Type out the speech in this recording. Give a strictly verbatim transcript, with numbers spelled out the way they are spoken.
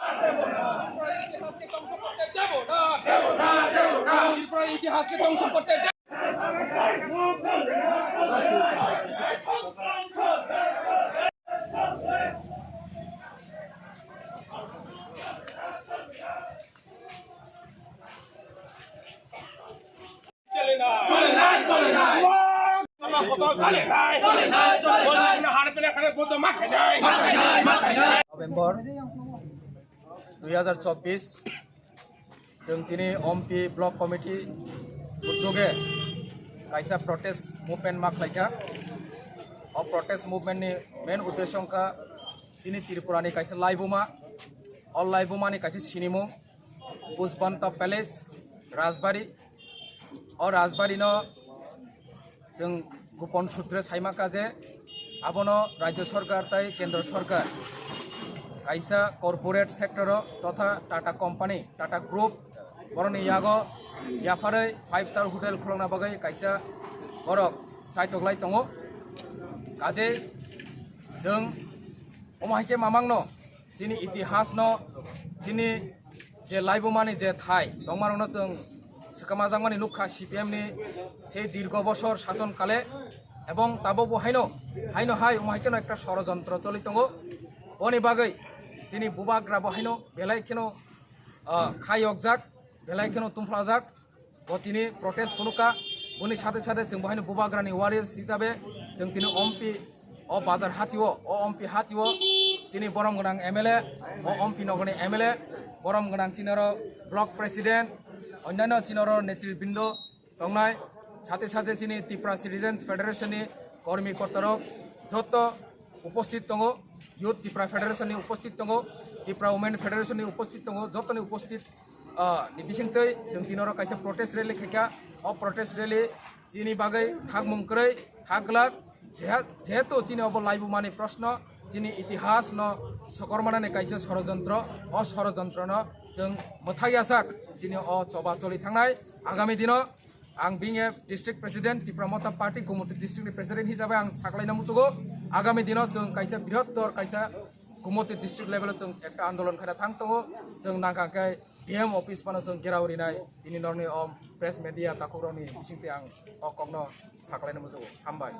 ত্রিপুরার ইতিহাসকে ধ্বংস করতে দেব না। ত্রিপুরার ইতিহাসকে ধ্বংস করতে দেব। চলে না, চলে না, চলে না। চলে না, চলে না, চলে না। হারপেলে খানে বন্ধ মাখায় নাই। নভেম্বর দুই হাজার চব্বিশ, chwng tini Ompi Block Committee uddyoge kaisa protest movement ma khlaikha. O protest movement ni main uddesyo wngkha chini Tripura ni kaisa laibuma, o laibuma ni kaisa sinimung Pushpanta Palace, Rajbari. O Rajbari no chwng gopon sutre saima kha je abono Rajya Sarkar tai Kendra Sarkar kaisa corporate sector o totha Tata Company, Tata Group, boroni yago yapharwi five star hotel khulokna bagwi kaisa borok chaitok lai tongo. Kajei chwng omo hai khe mamangno chini itihasno, chini je laibumani je thai tongmarokno chwng swkamajakmani nukha C P M ni sei dirgo bosor sason kale, ebong tabukbo haino, haino hai omo hai kheno ekta sorojontro choli tongo. Boni bagwi chini bubagrabo haino belai kheno, ah, khayokjak, belai kheno tumphlajak. Bo tini protest phunukha. Boni sathe sathe chwng bo haino bubagrani warriors hisabe chwng tini Ompi o bazar hatio, o Ompi hatio chini borom gwnang M L A, o Ompi nogorni M L A, borom gwnang chini oro block president, onnano chini oro netribrindo tongnai, sathe sathe chini Tripura Citizens Federation ni kormi kortarok joto uposthit tongo, Youth Tripura Federation ni uposthit tongo, Tripura Women Federation ni uposthit tongo, jotoni uposthit ah, ni bisingtwi chwng tini oro kaisa protest rally khaikha. O protest rally chini bagwi thakmung kwrwi, thak glak. Jeha-, jehetu chini obo laibumani proshno, chini itihasno sokormanani kaisa sorojontro, o sorojontrono chwng mwthak yasak chini o choba choli thangnai. Agami dino ang being a district president, Tipra Motha Party, Gumoti district ni president hisabe ang saklaina muchugo. Agami dino chwng kaisa brihottor kaisa Gumoti district level o chwng ekta andolon khaina thang tongo. Chwng nangkha khe D M office phano chwng gherao rinai. Tini norni o press media takhukrokni bisingtwi ang o kokno saklaina muchugo. Hambai.